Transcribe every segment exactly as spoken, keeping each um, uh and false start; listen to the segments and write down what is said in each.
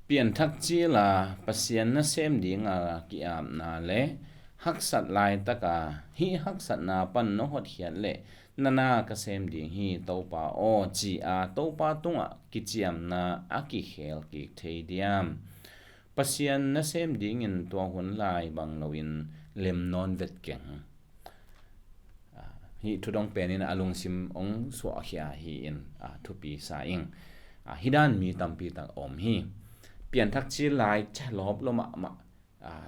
Pianthak cila Pasian nasem dinga ki-apna le haksat laitaka hih haksatna pan nong hotkhiat le na na ka sem ding hi Topa aw, ci-a Topa tungah kiciamna a kikhel kik thei diam? Pasian nasem dingin tua hun lai bang loin lem nawn vet keng. Hih thudong penin a lungsim hong suahkhia hi-in thupi sa ing. Hih dan mi tampi tak om hi. Pianthak cil lai ca lawp lo mahmah.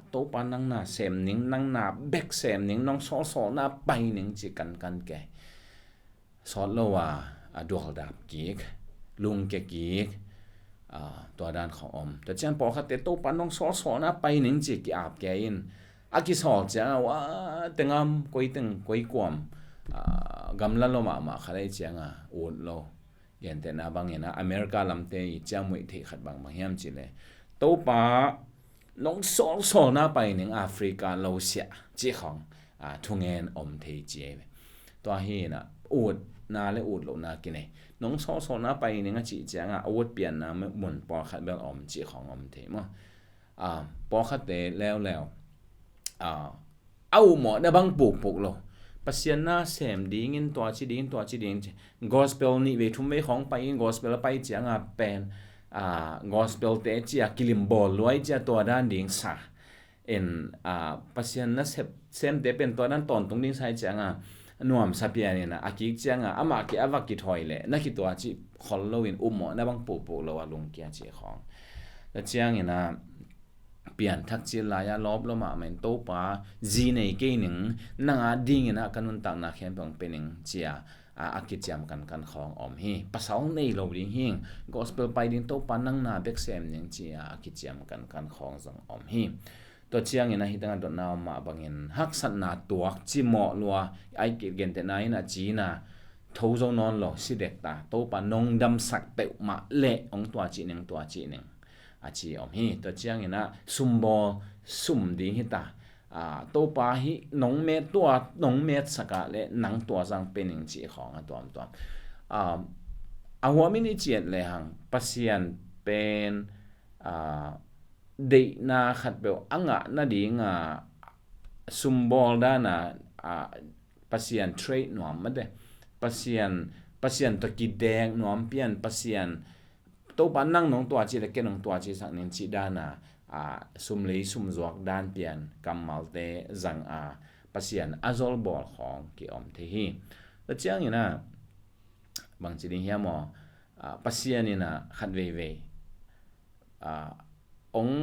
Topa nang na sem ning, nang na bek sem ning, nong sawlsawlna pai ning ci kankan kei. Sawt lo a, a dualdap kik, lungkia kik, tua dan khong om. Tua ciang pawlkhatte Topa nong sawlsawlna pai ning ci ki-ap kei in. A kisawl cianga, wa, tengam, koi teng, koi kuam, gamla lo mahmah khat ei cianga ut lo. Gentehna bangin a America lamte i ciamuih theih khat bangbang hiam cih le, Topa nong sawlsawlna pai ning Africa lo siah cih khong thungen om thei ci ei ve. Tua hi-in a utna le ut lohna kinei. Nong sawlsawlna pai ning a cih cianga a ut pianna mun pawlkhat bel om cih khong om thei maw? Pawlkhatte leuleu a upmawhna bang pukpuk lo. Pasian na sem dingin tua ci dingin tua ci dingin ci. Gospel nih vei thum vei khong pai in gospel a pai cianga pen gospel te cia kilim bawl luai cia tua dan ding sa in Pasian na sem, semte pen tua dan tawntung ding sa i cianga nuamsa pian in a kik cianga amah ke a va kithawi le na kitua ci khol loin upmawhna bang pukpuk lo a lungkia ci khong. Tua ciangin a pianthak cil lai-a lawp lo mahmah in Topa zi nei kei ning, nang a dingin a ka nuntakna khempeuh hong pe ning cia a kiciam kankan khong om hi. Pasal nei lo ding hing, gospel pai ding Topa nang na bek sem ning cia a kiciam kankan khong zong om hi. Tua ciangin a hih tengah dotna om mah bangin haksatna tuak cimawh lua, ai gentehna in a cina tho zo nawn lo si dek ta, Topa nong damsak peuhmah le hong tua cih ning, tua cih ning a ci om hi. Tua ciangin a sumbawl sum ding hi ta. Topa hih nong met tua, nong metsak a le nang tua zang pe ning cih khong a tuamtuam. A huamin i ciat lehang Pasian pen deihna khatpeuh a ngah nadinga sumbawl dana Pasian trade nuam mate. Pasian, Pasian tawh kidek nuam pian, Pasian Topa nang nong tua ci le ken nong tua ci sak ning ci dana sum lei sum zuak dan pian kammalte zang a Pasian a zolbawl khong ki om thei hi. Tua ciangin a bangci ding hiam aw? Pasian in a khat veivei ong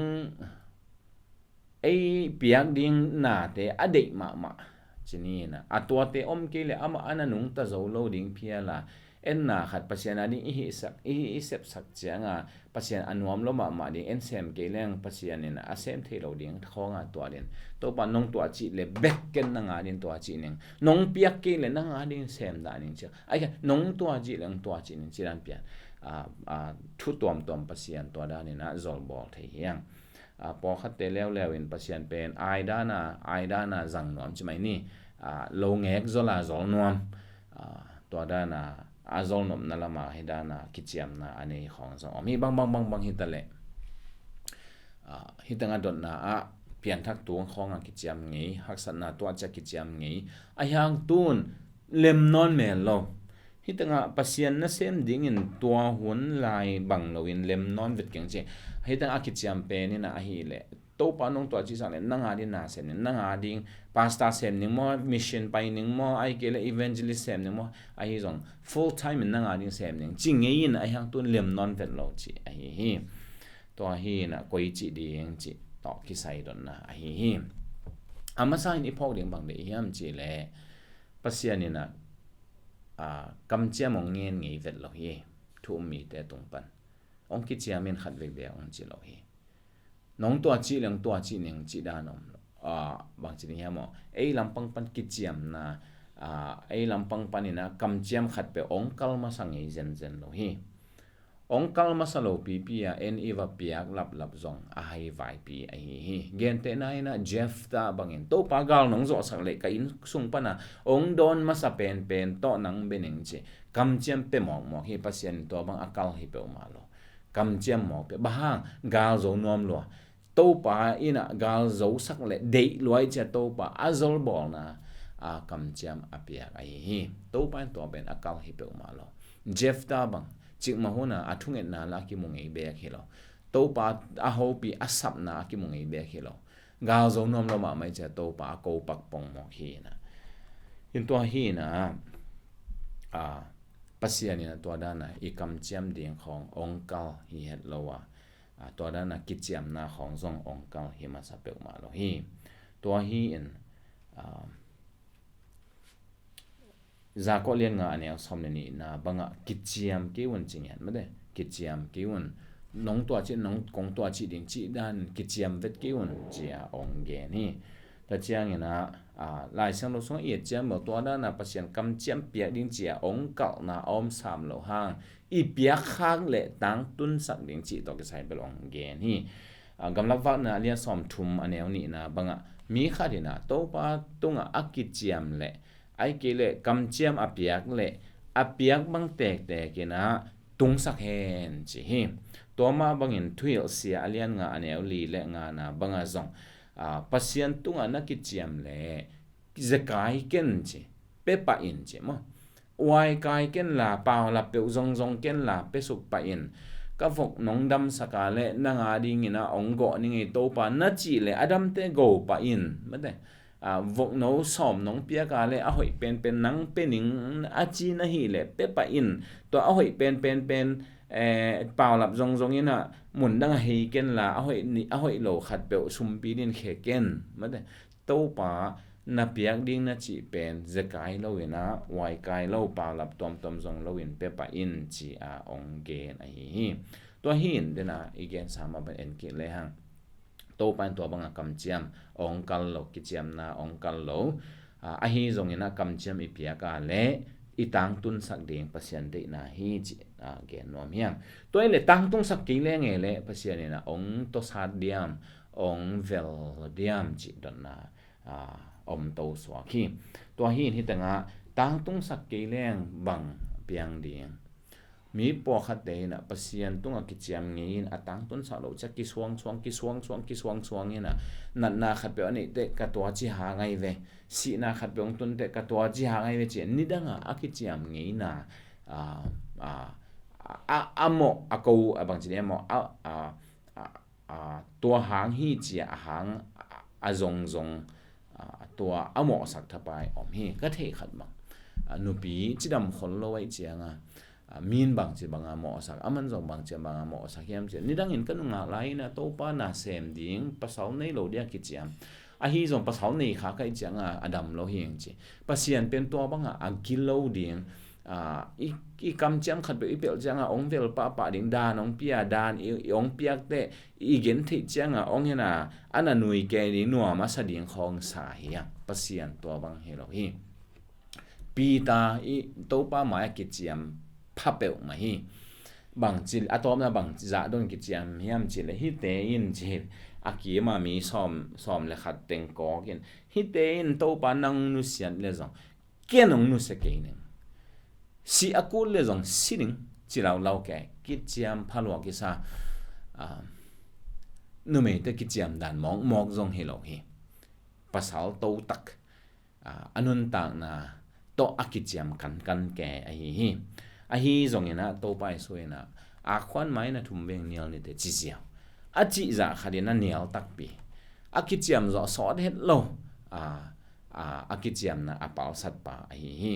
ei piak ding nate a deih mahmah ci ni in a, a tuate om kei le amah a na nungta zo lo ding phial a, en na khat Pasian a ding i hihsak, i hih i sepsak cianga Pasian a nuam lo mahmah ding en sem kei leng Pasian in a sem thei lo ding khawnga tua din Topa nong tua cih le bek ken nang a ding tua cih ning, nong piak kei le nang a ding sem dah ning cia, ai kha nong tua cih le nong tua cih ning ci dan pian. Thu tuamtuam Pasian tua dan in a zolbawl thei hiang. Pawlkhatte leuleu in Pasian pen ai dana, ai dana zang nuam ci mai ni. Lo ngek zol a zol nuam. Tua dana a zol nopna lama hi dana kiciamna a nei khong zong om hi. Bangbang bangbang hi ta leh hih tengah dotna ah pianthak tung khawngah kiciam ngei, haksatna tuah ciah kiciam ngei. A hiang tun lem nawn mel lo. Hih tengah Pasian nasem dingin tua hun lai bang loin lem nawn vet keng ci. Hih tengah a kiciam pen in a ahih leh Topa nong tua cih sang le nang a ding na sem ning, nang a ding pastor sem ning maw, mission pai ning maw, ai kei le evangelist sem ning maw, ahi zong full time in nang a ding sem ning ci ngei in a hiang tun lem nawn vet lo ci ahi hi. Tua hi in a koi cih ding cih tawh kisai dotna ahi hi. A masa in i phawk ding bang deih hiam cih leh Pasian in a kamciam hong ngen ngei vet lo hi. Thu um mite tung pan hong kiciam in khat veivei hong ci lo hi. Nong tua cih leng tua cih ning cih dan om lo. Bang ci ding hiam aw? Ei lampang pan kiciamna, ei lampang pan in a kamciam khat peuh hong kal masa ngei zenzen lo hi. Hong kal masa lo pipi a en i va piak laplap zong a hai vaipi ahi hi. Gentehna in a Jephthah bangin Topa gal nong zawhsak leh ka inn sung pana hong dawn masa penpen tawh nang bia ning ci. Kamciam pia mawkmawk hi. Pasian in tua bang a kal hi peuhmah lo. kamciam mawk pia. Bang hang? Gal zo nuam lua. Topa in ah gal zosak le deih lua i cih a Topa a zolbawlna a kamciam a piak ahi hi. Topa in tua pen a kal hi peuhmah lo. Jefta bang, cikmah hun a a thungetna la a kimu ngei beek hi lo. Topa a hopih a sapna a kimu ngei beek hi lo. Gal zo nuam lo mahmah i cih a Topa a ko pak pongmawk hi in ah. In tua hi in ah, a, Pasian in ah tua dan a i kamciam ding khawng ong kal hi het lo a, a, tua dan a kiciamna khawng zong ong kal hi masa peuhmah lo hi. Tua hi in, a, Jakob lian nga a neu sawm le nihna bangah kiciam kei un ci ngiat mate. Kiciam kei un. Nong tua cih, nong kong tua cih ding cih dan kiciam vet kei un ci a ong gen hi. Tua ciangin ah, a, Lai Siangtho sungah i et ciang bel tua dan a Pasian kamciam piak ding ci a ong kalhna a om sam lo hang i piak khak le tangtunsak ding cih tawh kisai bel ong gen hi. A, Gamlak Vakna a lian sawm thum a neu nihna bangah mi khat in ah Topa tungah a kiciam le, ahih kei leh kamciam a piak le, a piak bang tektek in ah tungsak hen ci hi. Tua mah bangin Thuhilhsia a lian nga a neu li le ngana bangah zong, a, Pasian tungah na kiciam le zekai ken ci, pia pah in ci maw. Uaikai ken la, paulap peuh zongzong ken la, pia suk pah in. Ka vok nong damsak a le nang a dingin ah ong gawh ning ei Topa na cih le a damte go pah in mate. A, vokno sawm nong piak a le a hoih penpen nang pia ning a ci na hih le pia pah in. Tua a hoih penpen pen, eh, paulap zongzong in ah mun dang a hei ken la, a hoih ni, a hoih lo khat peuh sumpi din khia ken mate. Topa na piak ding na cih pen zekai lo in ah, uaikai lo, paulap tuamtuam zong lo in pia pah in ci a ong gen ahi hi. Tua hi in den a i gensa mah bang en kik le hang. Topa in tua bangah kamciam ong kal lo, kiciamna ong kal lo. A, ahi zongin ah kamciam i piak a le i tangtunsak ding Pasian deihna hi ci, a, gen nuam hi hang. Tua hi le tangtunsak kei leng e le Pasian in ah ong tawsat diam, ong vel diam cih dotna, a, om to suak hi. Tua hi in hi tengah tangtunsak kei leng bang piang ding. Mi pawlkhatte in ah Pasian tungah kiciam ngei in a tangtunsak loh ciah kisuangsuang, kisuangsuang, kisuangsuang in ah natna khat peuh a neih teh ka tua ci hang ahi ve. Sihna khat peuh hong tun teh ka tua ci hang ahi ve ci a nidang a a kiciam ngeina, a, a, a, a mawh, a ko, a bangci ni a mawh, a, a, a, a, tua hang hi ci a a hang a, a zongzong, a, tua a mawhsak thapai om hi. Ka theih khat bang, a, nupi cidam khol lo ahih cianga, a, min bangci banga mawhsak, aman zong bangci banga mawhsak hiam ci a nidangin ka nungak lai-in a Topa na sem ding, pasal nei lo dia kiciam. Ahi zong pasal nei kha ka hih cianga a dam lo hi ing ci. Pasian pen tua banga a gilo ding, a, i, i kamciam khat peuh i pelh cianga ong vel pahpah ding, dan ong pia, dan i, i ong piak teh i gen theih cianga ong hena a na nui kei ding, nuam a sa ding khawng sa hi a, Pasian tua bang hi lo hi. Peter i Topa mai a kiciam pha peuhmah hi. Bangci, a tawpna bang zah dong kiciam hiam ci le hihte in ci, a kima mi sawm, sawm le khat teng kawk in, hihte in Topa nang nusiat le zong ken ong nusia kei ning. Si a kut le zong si ning ci laulau kei, kiciam pha lua kisa, a, numeite kiciam dan mawkmawk zong hi lo hi. Pasal totak, a, a nuntakna tawh a kiciam kankan kei ahi hi. Ahi zongin ah Topa Jesu in ah, a khuan mai na thum veng nial nite ci ziau. A cihzah khatin a nial takpi, a kiciam zawh sawt het lo, a, a, a kiciamna a palsatpa ahi hi.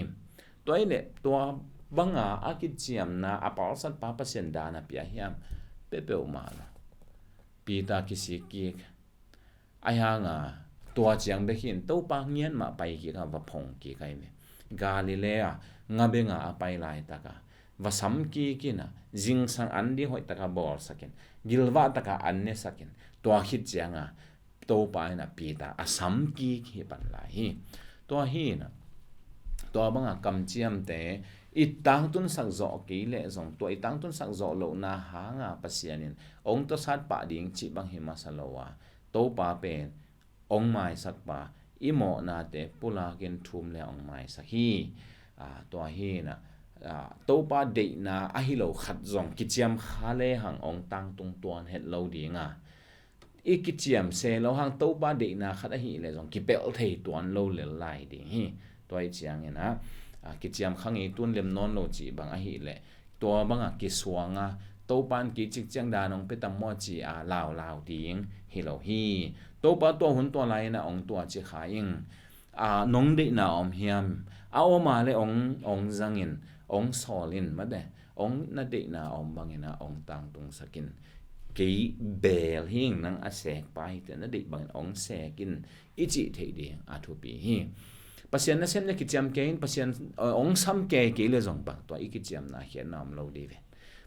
Tua hi le tua banga a kiciamna a palsatpa Pasian dan a pia hiam? Pia peuhmah lo. Peter kisik kik. Ahi hanga tua ciang bek hi in Topa ngiat mah pai kik a va phong kik ahi ve. Galilee a nga benga a pai laitaka va sam kik in a, zingsang an ding hoih taka bawlsak in, gilvah taka an nesak in, tua khit cianga Topa in a Peter a sam kik hi pan lai hi. Tua hi in a, tua banga kamciamte i tangtunsak zawh kei leh zong, tua i tangtunsak zawh lohna hanga Pasian in ong tawsat pah ding cih bang hi masa lo a, Topa pen ong maisakpa, i mawhnate pulakin thum le ong maisak hi. A, tua hi in a, Topa deihna ahi lo khat zong kiciam kha lehang ong tangtung tuan het lo ding a, i kiciam se lo hang Topa deihna khat ahih leh zong kipelh thei tuan lo lel lai ding hi. Tua ih ciangin ah, kiciam kha ngei, tun lem nawn lo cih bang ahih leh tua bangah kisuang a, Topa in kei cikciang dan ong pia tam maw ci a laulau ding hi lo hi. Topa tua hun tua lai-in ah ong tua ci kha ing. Nong deihna om hiam? A om a le ong, ong zangin, ong sawlin, mate, ong na deihna om bangin ah ong tangtungsakin. Kei bel hing, nang a sekpa hi teh na deih bangin ong sekin i cih theih ding a thupi hi. Pasian nasem le kiciam kei in, Pasian ong sam kei kei le zong bang tua i kiciamna khiatna om lo dih ve.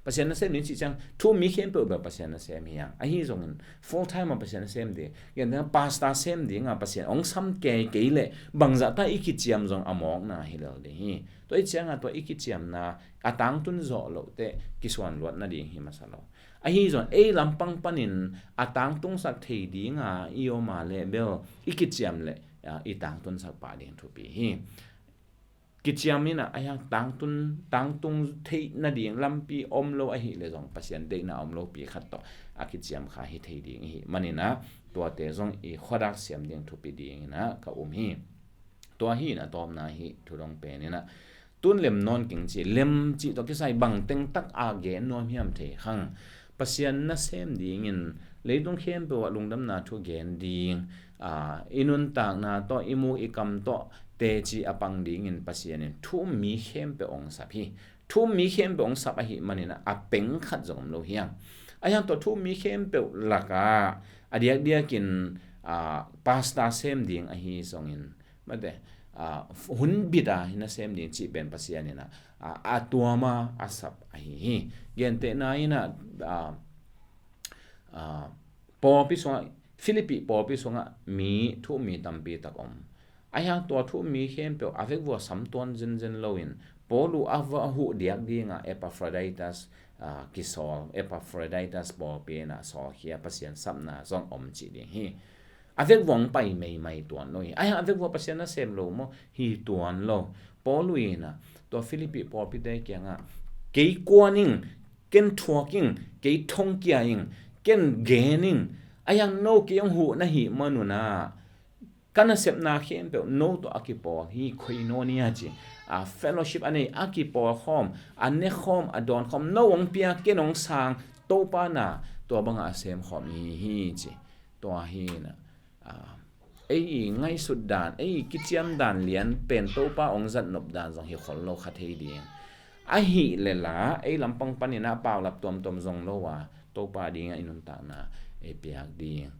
Pasian nasem ding cih ciang thu um mi khempeuh bel Pasian nasem hi hang. Ahi zongin full time a Pasian nasem ding, gen ding pastor sem ding a Pasian ong sam kei kei le bangzah ta i kiciam zong a mawkna hi lel ding hi. Tua ih ciang a tua i kiciamna a tangtun zawh loh teh kisuan luat nading hi masa lo. Ahi zong ei lampang panin a tangtungsak thei ding a i om a le bel i kiciam le i tangtunsak pah ding thupi hi. Kiciam in ah, a hiang tangtun, tangtung theih nading lampi om lo ahih leh zong Pasian deihna om lopi khat tawh a kiciam kha hi thei ding i hih manin ah, tuate zong i khuadak siam ding thupi dingin ah ka um hi. Tua hi in ah tawpna hi, thu dong pen in ah tun lem nawn keng ci, lem cih tawh kisai bangteng tak a gen nuam hiam thei khang. Pasian nasem dingin leitung khempeuh ah lungdamna thu gen ding, i nuntakna tawh, i muk i kam tawh teci a pang dingin Pasian in thu um mi khempeuh ong sap hi. Thu um mi khempeuh ong sap ahih manin ah a peng khat zong om lo hiam? A hiang tawh thu um mi khempeuh lakah a diakdiakin pastor sem ding ahi zongin, mate, hun bit a hi nasem ding cih pen Pasian in ah a tuam a a sap ahi hi. Gentehna in ah pawlpi sungah, Philippi pawlpi sungah mi thu um mi tampi tak om. A hiang tua thu um mi khempeuh a vekvua sam tuan zenzen loin Paul uh a va huh diak dingah Epaphroditus kisawl, Epaphroditus pawlpi in ah sawlkhia, Pasian sapna zong om cih ding hi. A vekvua ong pai meimai tuan lo hi. A hiang a vekvua Pasian nasem lo maw? Hi tuan lo. Paul uh in ah tua Philippi pawlpite kiangah, kei kuan ing, ken thuak ing, kei thongkia ing, ken gen ing. A hiang no kei ong huh na hih manun ah ka nasepna khempeuh no tawh a kipawl hi, koinonia ci. A fellowship a nei, a kipawlkhawm, a nekhawm, a dawnkhawm, no ong pia, ken ong sang, Topa na tua bangah a semkhawm i hi hi ci. Tua hi in ah ei i ngaihsut dan, ei i kiciam dan lian pen Topa ong zatnop dan zong hi khol lo kha thei ding. Ahih leh la ei lampang panin ah paulap tuamtuam zong lo a, Topa dingah i nuntakna ei piak ding.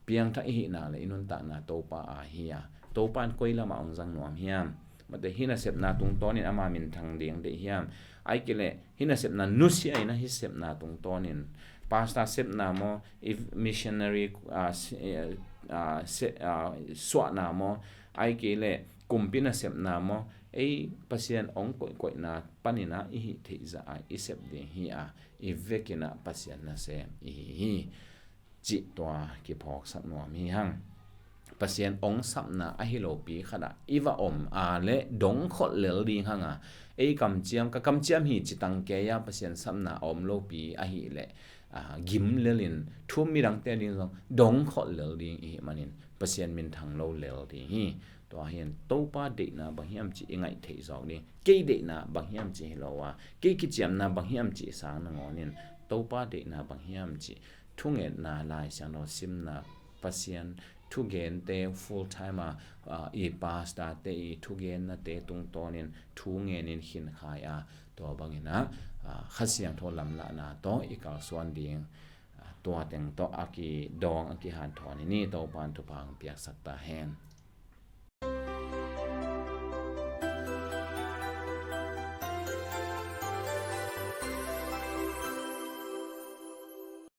Piangthak i hih nak leh i nuntakna Topa a hi a, Topa in koi lamah ong zang nuam hiam? Mate, hih nasepna tungtawnin ama minthang ding deih hiam? Ai kei leh hih nasepna nusia in ah hih sepna tungtawnin pastor sepna maw, missionary suahna maw, ai kei leh kumpi nasepna maw, ei Pasian ong koihkoihna panin ah i hih theih zah a i sep ding hi a, i vekin ah Pasian nasem i hi hi. Cih tua kiphawksak nuam hi hang. Pasian ong sapna ahi lopi khat ah i va om a leh dongkholh lel ding hang a, ei kamciam, ka kamciam hi ci tang kei a, Pasian sapna a om lopi ahih leh gim lel in thu um midangte ding zong dongkholh lel ding i hih manin Pasian minthang lo lel ding hi. Tua hi in Topa deihna bang hiam cih i ngaih theih zawk ding. Kei deihna bang hiam cih hi lo a, kei kiciamna bang hiam cih sang nangawn in Topa deihna bang hiam cih thungetna, Lai Siangtho simna, Pasian thugente full time a i pastorte i thugennate tungtawnin thu ngenin khinkhai a, tua bangin ah Kha Siangtho lamlahna tawh i kalsuan ding. Tua teng tawh a kidawng a kihanthawn i ni. Topa in thupha hong piaksak ta hen.